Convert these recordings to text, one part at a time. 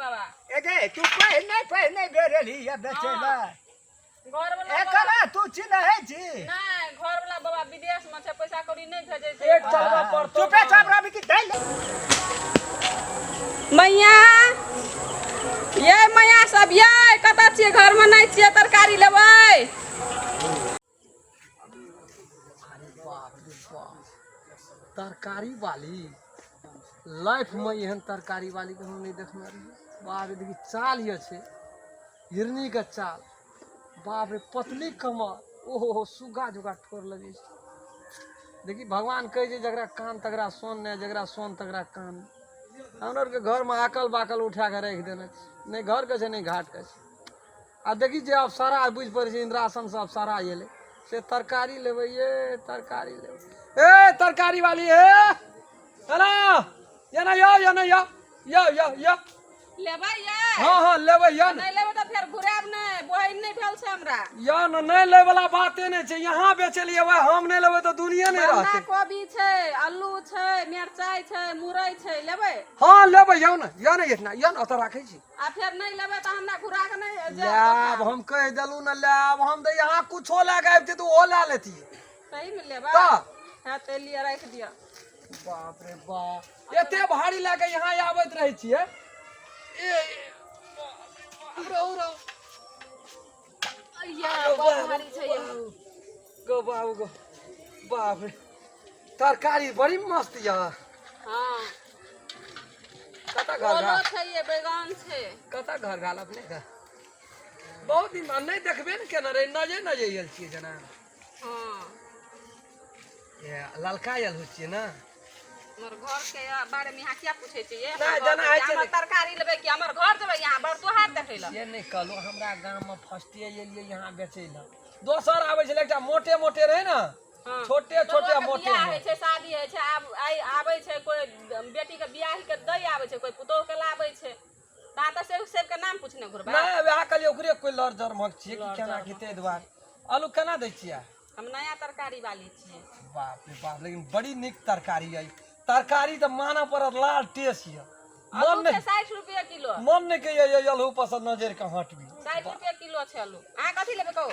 बाबा। ए गे, तू पहिने पहिने बेर एलही ये बेचै लए। घर वाला एकरा तू चिन्है छी? नहि, घर वाला बाबा विदेश में छै, पैसा कौड़ी नहि भेजै छै। पेट चलबऽ पड़तौ। चुपे चाप रहबी कि दै ले। मैया ये, मैया सब ये, कतऽ छियै? घरमे नहि छियै? तरकारी लेबै? अरे बाप रे बाप, तरकारी वाली! लाइफ में एहन तरकारी वाली के हम नहीं देखने रहियै। बाप रे, देखी चाल ये छै हिरनी के चाल। बाप रे, पतली कमर, ओहो हो, सुग्गा जुगा ठोर लगै छै। देखी, भगवान कहै छै जकरा कान तकरा सोन नहि, जकरा सोन तकरा कान। हमरा आरके घरमे आकल बाकल उठा कऽ राखि देने छै, नहि घरके छै, नहि घाटके छै। आ देखी जे अप्सरा बुझि पड़ै छै, इन्द्रासन से अप्सरा एलै से। तरकारी लेबै ये? तरकारी लेबै? ए तरकारी वाली, ए एना एना यौ, एना यौ, यौ यौ यौ। लेबै ये? हँ, लेबै यौ ने। नहि लेबै तऽ फेर घुरायब नहि, बहिन नहि भेल छै हमरा। यौ ने, नहि लै वाला बाते नहि छै। यहाँ बेचलियै वएह, हम नहि लेबै तऽ दुनिया नहि बन्धा रहतै। कोबी छै, आलू छै, मिरचाइ छै, मुरई छै, लेबै? हँ, लेबै। यौ ने, यौ ने, एहिठिना यौ ने, ओतऽ राखै छी। आ फेर नहि लेबै तऽ हमरा घुरा के नहि जायब। लेब, हम कहि देलहुँ ने, लेब। हम तऽ यहाँ कुछो लए कऽ आबितियै तऽ ओहो लए लेतियै। सही मे लेबै? तऽ। हँ, तऽ लिए राखि दिअ। बाप रे बाप, एते भारी लए कऽ यहाँ आबैत रहै छियै। ए बाप रे, रहू रहू। अइया, बड़ भारी छै ये। गो बाबू गो, बाप रे, तरकारी बड़ी मस्त यऽ। कतऽ घर ओलो घाल? छै ये, बैगन छै। कतऽ घर घाल अपने के? बहुत दिन बाद नहि देखबे ने केने रही, नजे नजे आयल छियै जेना। ए, ललका आयल होइ छियै ने? हमर घर के बारे में यहाँ किया पूछे छियै? नहि, जेना होइ छै हमर ने- तरकारी लेबै कि हमर घर जेबै यहाँ बरतुहार देखै लए? से नहि कहलहुँ, हमरा गाममे फर्स्टे एलियै यहाँ बेचै लए। दोसर आबै छलै एकटा, मोटे मोटे रहै ने। छोटे छोटे लोकके मोटे। बियाह होइ छै, शादी होइ छै, आब आइ आबै छै कोइ बेटी के बियाह के दै आबै छै, कोइ पुतोह के लाबै छै, ता तऽ से सबके नाम पूछने घुरबै। नहि, वएह कहलियै, ओकरे कोइ लड़ जरमक छियै कि केना की, ताहि दुआरे। आलू केना दै छियै? हम नया तरकारी वाली छियै। बाप रे बाप, लेकिन बड़ी नीक तरकारी अइ। तरकारी तऽ मानऽ पड़त, लाल टेस यऽ। मन आलू छै नहि 60 रुपये किलो। मन नहि कहैया ये आलू पर से नजरि के हटबी। 60 रुपये किलो छै आलू। अहाँ कथी लेबै कहू?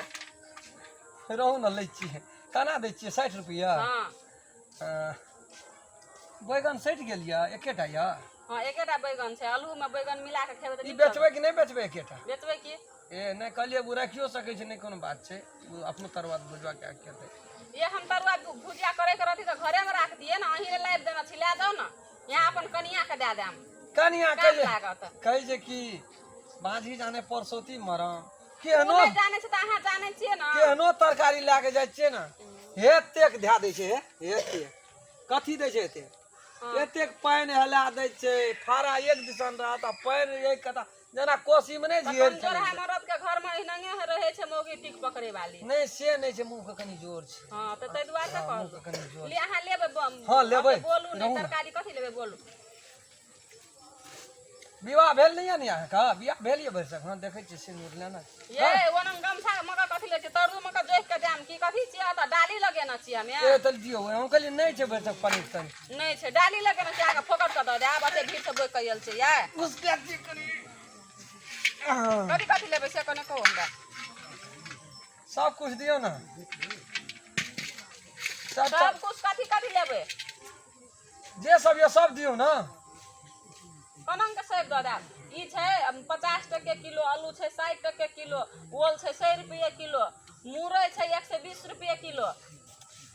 रहू ने, लै छियै। केना दै छियै? 60 रुपैआ? हँ। बैगन सठि गेल यऽ, एकेटा यऽ? हँ, एकेटा बैगन छै। आलू मे बैगन मिला के खेबै तऽ ई नीक। बेचबै कि नहि बेचबै एकेटा? लगत। बेचबै की? ए नहि, कहलियै ओ राखियो सकै छै, नहि कोनो बात छै। ओ अपनो तरुआ भुजवा के खेतै। ये, हम तरुआ भुजिया करे के रहती तऽ घरे में राख दिए ने, अहीं लाबि देने छी। लए जाउ ने, यहाँ अपन कनिया के दए देम। कनिया काम कहै लागत। कहै छै कि बाँझी जाने परसौती मरम। ओ केहनो नहि जानै छै तऽ अहाँ जानै छियै ने। केहनो तरकारी लए के जाइ छियै ने, एतेक धए दै छै, हे एतेक कथी दै छै, एतेक एतेक पानि हेला दै छै। फारा एक दिसन रहत आ पानि एक कता, जेना कोसी मे नहि झेल कमजोर चलै है छै। मरद के घर में एहनंगे रहे छै मौगी टिक पकड़े वाली। नहि, से नहि छै, मुँह के कनि जोर छै। हँ, तऽ ताहि दुआरे तऽ मुँह के कहलहुँ। कनि जोर। ले, अहाँ लेबै? हँ, लेबै। बोलू ने। रहू ने। तरकारी कथी लेबै बोलू। विवाह भेल नहि यऽ ने अहाँके? बियाह भेल यऽ भरिसक? हँ, देखै छियै सिन्दूर लेना। ये ओनम गमछा मगर कथी लै छै? तरु मकर जोखि के दाम की कथी छियै? तऽ डाली लगेने छियै हमे। ए तऽ दियौ, हम कहलियै नहि छै भरिसक पनीर तनीर। नहि छै, डाली लगेने छियै, अहाँके फोकट के दऽ देब। एते भीड़ से बोकि के आयल छै यै। घुसका छियै कनि। कथी कथी लेबै से कने कहू हमरा। सब कुछ दियौ ने, सब। सब कुछ कथी कथी लेबै? जे सब यऽ सब दियौ ने। कोना के सेब दऽ देब? ई छै 50 टके किलो, आलू छै 60 टके किलो, ओल छै 100 रुपये किलो, मुरई छै 120 रुपये किलो।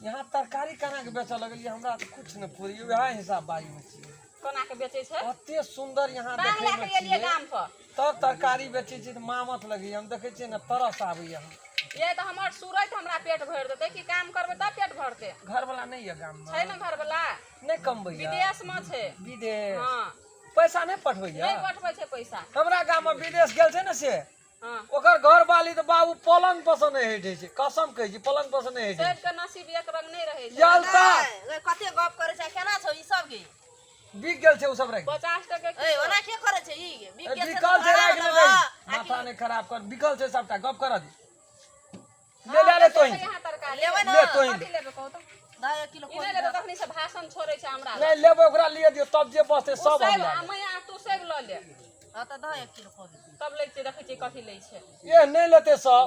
यहाँ तरकारी केना के बेचऽ लगलियै? हमरा तऽ कुछ नहि फुरैया, वएह हिसाब बारीमे छियै। कोना के बेचै छै? कते सुन्दर यहाँ तांग देखै लए मे के एलियै छियै गाम पर। तब तरकारी बेचै छियै तऽ मामत लगैया। हम देखै छियै ने, तरस आबैया हम। ये, तऽ हमर सूरत हमरा पेट भरि देतै कि काम करबै तब पेट भरतै? घरवला नहि यऽ गाममे? छै ने घरवला। नहि कमबैया? विदेशमे छै। विदेश? हँ। पैसा नहि पठबैया? नहि पठबै छै पैसा। हमरा गाममे विदेश गेल छै ने से, ओकर घरवाली तऽ बाबू पलंग पर से नहि हटै छै। कसम कहै छी, पलंग पर से नहि हटै छै। सबके नसीब एक रंग नहि रहै छै। यलता। ए, कते गप करै छै, केना छौ ई सब गे? बिक गेल छै ओ सब, राखि। 50 टके। ए, ओना के करै छै ई? बिक गेल छै बिकल तऽ छै, भाड़ा राखि लेबह। लेबै। माथा नहि खराब कर, बिकल छै सबटा। गप कर दी, ले ले ले तोही। यहाँ तरकारी लेबै ने। ले तोही। कथी लेबै कहू तऽ? दऽ एक किलो। ई नहि लेबै तखनी से भाषण छोड़ै छै हमरा। नहि लेबै, ओकरा लिए दियौ तब, जे बचतै ओ सब हम सेब लए आ लेब। मैया, तू सेब लऽ ले। हँ तऽ दह 1 किलो कोबी। तब लै छियै, देखै छियै कथी लै छै। ए नहि लेतै सब,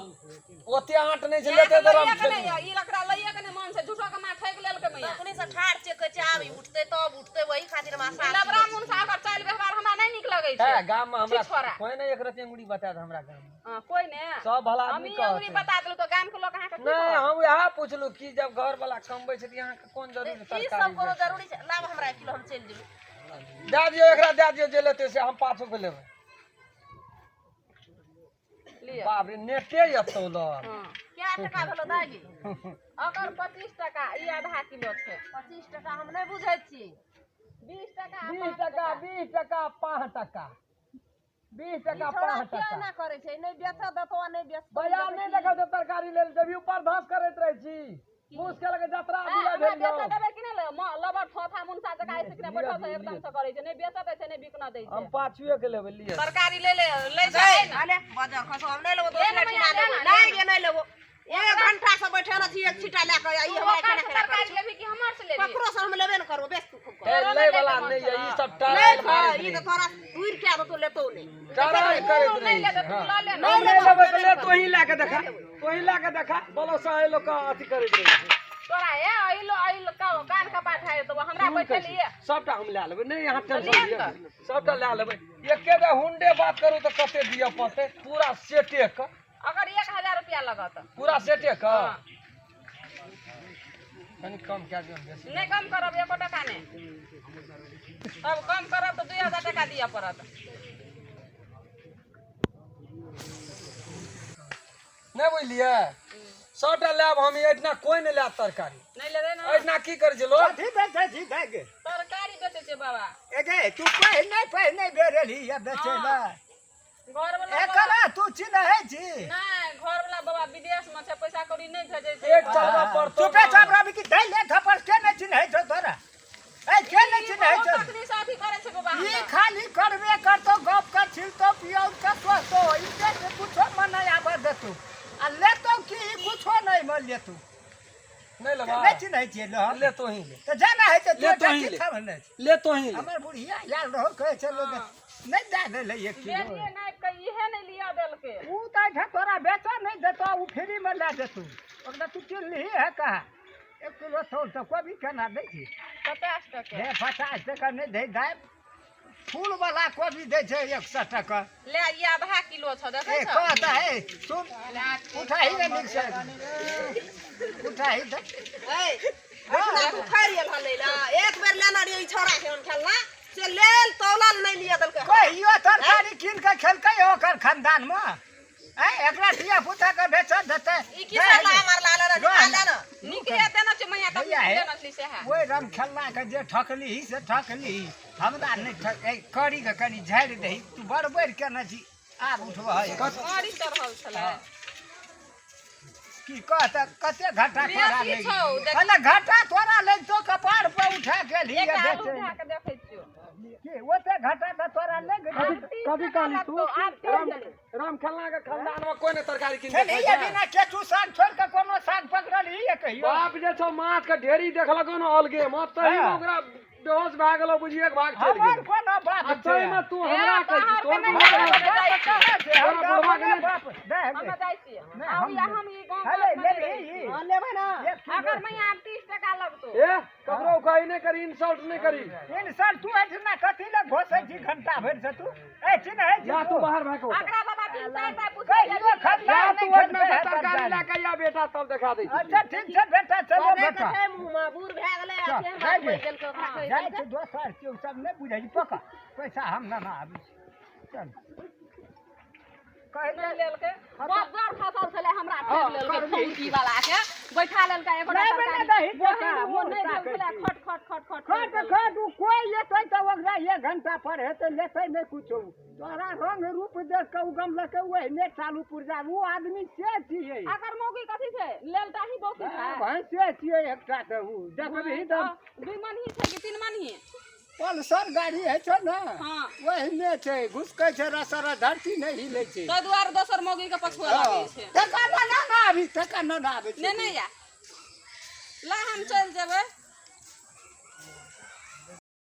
ओते आँट नहि छै लेतै तऽ लइए के नहि, ई एकरा लइए के नहि मन छै, झूठो के माँ ठकि लेलकै मैया। तखनी से ठाढ़ छियै, कहै छै आब ई उठतै तब उठतै, वही खातिर हम आशा लबड़ा मुनसा ओकर चालि व्यवहार हमरा नहि नीक लगै छै। है गाम में हमरा छिछोरा। कोई नहीं एक रति अंगुरी बता दे हमरा गाम में। हँ, कोइ ने सब भला हम आदमी ई अंगुरी कहते। बता देलहुँ तऽ गाम के लोक अहाँके की नहीं कहत? हम वएह पूछलू कि जब घर वाला कमबै छै तऽ अहाँके कोन जरूरी ई तरकारी सब कोनो बेचै? जरूरी छै? लाब हमरा 1 किलो, हम चलि जेबै। दए दियौ एकरा, दए दियौ, जे लेतै से हम पाछू के लेबै। लिअ। बाप रे, नेटे यऽ तौलल। हँ। क्या टका भेलो दाइ गे? अगर 25 टका, ई आधा किलो छै। 25 टका हम नहि बुझै छी। 20 टका आ 20 5 टका, 20 टका, 5 टका, 20 टका, छोड़ा 5 किया टका। एना करै छै? नहि बेचऽ देतौ आ नहि बेचतौ। बाजार नहि देखब तऽ तरकारी लेल जब ऊपर धस करैत रहै छी, मुस के लगे जतरा ए, बिया हमरा भेल बेचऽ यौ। देबै कि नहि? लबर थोथा मुनसा जकाँ ऐसे कि नहि बैठल छै, एकदम से करै छै, नहि बेचऽ दै छै, नहि बिकना दै हम छै। पाछुए के लेबै, लिअ। तरकारी ले ले, लै छै ने। अले बजर खसो, हम नहि लेबो, ले दोसर ने ठिना मैया, ले लेबो। ने, नहि ले गे, नहि लेबो। 1 घंटा से बैठल छी एक छिटा लए कऽ, ई तू हमरा ओकर केना से केना करै तरकारी छै? लेबही कि हमर से लेबही? ककरो से हम लेबे ने करबो, बेच तू खूब कर। ए, तोरो लै नहि वाला लैके मन नहि यऽ, ई छलौ। सब नहि टरायल खा, मारैत ई रहै। तऽ तोरा दूर कए देतौ, लेतौ नहि। टरायल करैत तू रहै नहि लेतै, छै, तू हँ। लऽ ले ने। हम नहि लेबै तऽ ले, तोही लए कऽ देखा, तोही लए कऽ देखा, बोलो सही लोक के अथी करैत रहै छै। तोरा ए अइलो अइलो कान कपार खाइ देतौ, हमरा बैठल ये। सबटा हम लए लेबै, नहि यहाँ टेंशन लिअ लिअ, ने। सबटा लए लेबै। एके बेर हुंडे बात करू तऽ कते दिअ पड़तै? पूरा सेटे के। अगर 1000 रुपया लगत। पूरा सेटे के? हँ। कनि कम कए दियौ ने बेसी। नहि कम करब एको टका नहि। तब कम करब तऽ 2000 टका दिअ पड़त। नहि बुझलियै, सबटा लेब हम, एहिठिना कोइ नहि लेब तरकारी। नहि लेबै ने। एहिठिना की करै छै लोक? कथी बेचै छी दाइ गे? तरकारी बेचै छै बाबा। ए गे, तू पहिने पहिने बेर एलही ये बेचै लए। घरवला एकरा तू चिन्है छी? नहि, घरवला बाबा विदेश में छै, पैसा कौड़ी नहि भेजै छै। पेट चलबऽ पड़तौ। चुपे चाप रहबी कि दै ले थप्पड़? के नहि चिन्है छौ तोरा? ए, के नहि चिन्है बहुत छौ? तकनी से अथी करै छै बाबा ई हमरा। खाली करबे करतौ, गप कर छिलतौ, पियौ के सोचतौ, ई के कुछो मन नहि आबऽ देतौ आ लेतौ की, ई कुछो नहि मन लेतौ। नहि लेबा? नहि चिन्है छियै लो? ले तोही ले। तऽ जाना है तऽ ले तू तोही की ले। थमने छी? ले तोही ले। हमर बुढ़िया आयल रहो, कहै छै लोक नहि दए देलै 1 किलो। बेटिए नापि कऽ इहे नहि लिअ देलकै। ऊ तऽ एहिठाम तोरा बेचऽ नहि देतौ, ऊ फ्रीमे लए जेतौ। ओकरा तू चिन्हलिही है कहाँ? 1 किलो तौल तऽ कोबी केना दै छी? 50 टके। हे, 50 टका नहि दै दाइ, फूल वाला कोबी दै छै 100 टका। ले, ई आधा किलो छौ, देखै ए छौ? कहता है, सुन, उठाही ने नीक से, उठाही तऽ। ए, एहिठिना तू फाड़ि गेल हन लै ला। एक बेर लेना रहियो ई छौड़ा के खेलना से लेल तौलल नहि लिअ देलकै। कहियो तरकारी कीन कऽ खेलकै ओकर खानदान मे? ऐ, एकरा धिया पुता के बेचऽ देतै? ई की सब ला मारला ले रे, निकाल ले ने। नीके देना छै मैया, तब भैया हे। देना छली सेहा। ओहि रंग खेलना के जे ठकली से ठकली, हमरा नहि ठक। ए, करी के कनि झाड़ि दही, तू बड़ बढ़ केने छी। आब उठबह। गाड़ी चढ़ल छलै। की कहत, कते घाटा तोरा बेसी लागि छौ, देख। अरे घाटा तोरा लागि तो कपार पर उठा के लिए एकटा आलू बेचै उठा के देखै छियौ। की ओते घाटा तऽ तोरा लागि गेल? कथी कहली तू? लगतौ, आब तीस राम देली। राम खेलना के खानदान में कोई नहीं तरकारी कीन के खेलही खाइ छै। बिना केचू साग छोड़ के कोनो साग पकड़ल ही कहियो? बाप जे छौ, माछ के ढेरी देखलको ने अलगे मे, तही में हाँ। ओकरा बेहोश भए गेलो, बुझिए के भाग चलि हमर गेल। कोनो बाप आ तही में तू ए, हमरा कहै छी तोहर तोहर के नहि भाग लेबै, जाइ छियै। कहाँ छै? हम तोरा बुढ़वा के अपने नहि- बाप दे हमे गे। जाइ छियै। नहि, आब हम ई हम ई गाँव हेले, घरमे नहि लेबही रहै ई? छियै। हँ, लेबै ने। एक किलो। अगर मैया आब 30 टका लगतौ। ए, ककरो कही नहि करी, इंसल्ट नहि करी। इंसान तू एहिठिना कथी लए घोसै छी घंटा भरि से तू? ए, चिन्है छी जा तू बाहर भाग ओतऽ। अकरा बाबा तीन चारि टा पूछै कहियो जा खानदान तू नहि ओहिठिना से खेलकै है तरकारी तरकारी। लए के आ बेटा, तब देखा दै छी। अच्छा ठीक छै बेटा, चलो कहबे बेटा। के छै मुँहमे, बूढ़ भए गेलै आ चल, केहन जाइ बात गे। बजि देलकै ओकरा कहि जाइ देलकै। छै दोसर छै, ओ सब नहि बुझै छी। पकड़ पैसा, हम ना आबै छी, चल कहि नहि दे। लेलकै, बड़ फसल छलै, हमरा ठेक लेलकै, फौजी वाला के बैठा लेलकै एगोटा नहि तरकारी। बने दही बहिन टका, ओ नहि मुँह भेल छलै, ताकै छी। खट खट खट खट खट खट। उ कोइ एतै तऽ ओकरा 1 घंटा पर हेतै, लेतै नहि कुछो। तोरा रंग रूप देख कऽ उगम लके ओहिने चालू पुर्जा, उ आदमी से छियै। अकर मौगी कथी छै? लेलटा ही बौकी छै। भैंसे छियै एकटा तऽ उ देखबही तऽ। 2 मन ही छै कि 3 मन ही? पल्सर गाड़ी होइ छौ ने? हाँ। ओहिने छै, घुसकै छै रसर, धरती नहि हिलै छै। ताहि दुआरे दोसर मौगी के पछुआ लगै छै। तका ना ना आबी, तका ना ना आबै छै। नहि नहि या ला, हम चलि जेबै।